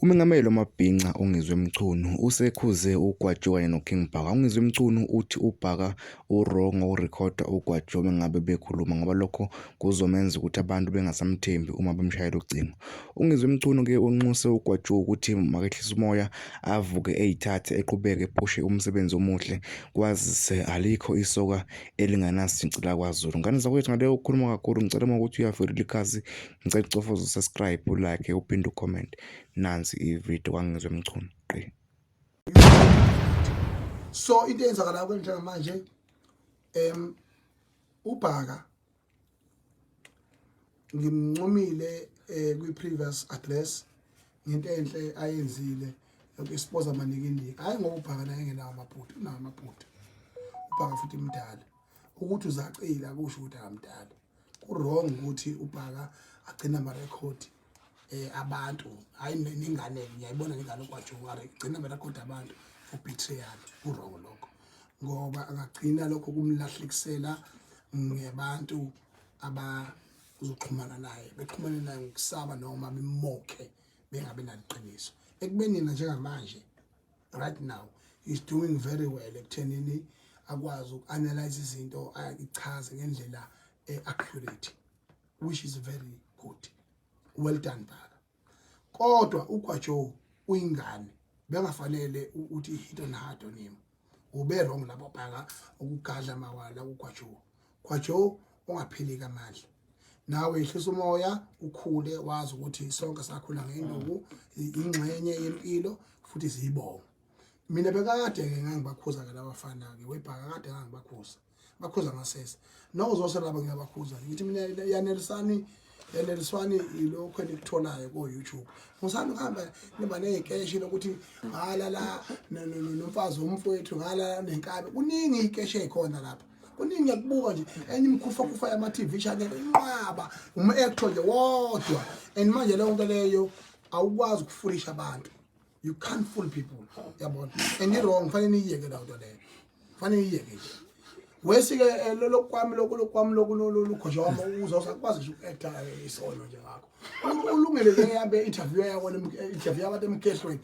Umengameli wamabhinca uNgizwe Mchunu usekhuze uGwajo kanye noKing Bhaka. UNgizwe Mchunu uthi uBhaka u-wrong ngokurekhoda uGwajo mengabe bekhuluma ngoba lokho kuzomenza ukuthi abantu bengasamthembi uma bemshayela ucingo. UNgizwe Mchunu-ke unxuse uGwajo ukuthi makehlise umoya avuke eyithathe eqhubeke ephushe umsebenzi omuhle kwazise alikho isoka elingenasici lakwaZulu. Ngane zakwethu ngale ukukhuluma kakhulu ngicela uma ukuthi uyavelile ikhasi ngicela ucofoze usubscribe ulike uphinde ucomment. Nansi ividiyo kaNgizwe Mchunu qi. So into eyenzakalayo kwenjengamanje uBhaka ngimncomile kwi-previous address ngento enhle ayenzile yoku-expose amanikiniki. Hhayi ngoba uBhaka naye engenawo amaphutha, unawo amaphutha uBhaka futhi mdala. Ukuthi uzacile akusho ukuthi akamdala. Ku-wrong ukuthi uBhaka agcine amarekhodi abantu, hhayi nengane-ke ngiyayibona nengane uGwajo gcina amarekhodi abantu for betrayal. Ku-wrong lokho ngoba angagcina lokho kumlahlekisela ngebantu abazoxhumana naye, bexhumane naye ngokusaba noma bemokhe bengabi naliqiniso. Ekubeni yena njengamanje right now is doing very well ekuthenini akwazi uku-analyze izinto, ayichaze ngendlela e-accurate, which is very good. Well done, Bhaka. Kodwa uGwajo uyingane, bengafanele ukuthi hit on hard on him. Ube wrong lapho Bhaka ukugadla mawala uGwajo. Gwajo, ungaphili amandla nawe, yehlisa umoya, ukhule, wazi ukuthi sonke sakhula ngenduku, ingxenye yempilo futhi siyibonga. Mina bekade-ke ngangibakhuza-ke labafana-ke weBhaka, kade ngangibakhuza, bakhuza ngasese nokuzose laba ngiyabakhuza, ngithi mina yanelisani, yaneliswani ilokho enikutholayo ko-YouTube. Musani ukuhamba niba ney'keshi lokuthi ngalala nomfazi womfowethu, ngalala nenkabi. Kuningi iy'keshi ey'khona lapha, kuningi ngiyakubuka nje enye imikhufakufa yama-TV channel inqwaba, um-actor nje wodwa. And manje leyo nto leyo awukwazi ukufulisha abantu, you can't fool people, yabona? And i-wrong, fanele niyiyeke leyo nto leyo, fanele niyiyeke nje. Wesi-ke lokwami lokhu lokwami lokhu lukhosha wami uzosakwazi nje uku-acta isono nje ngakho. Ulungele nje ngihambe interview yakho, interview yabantu emkhehlweni.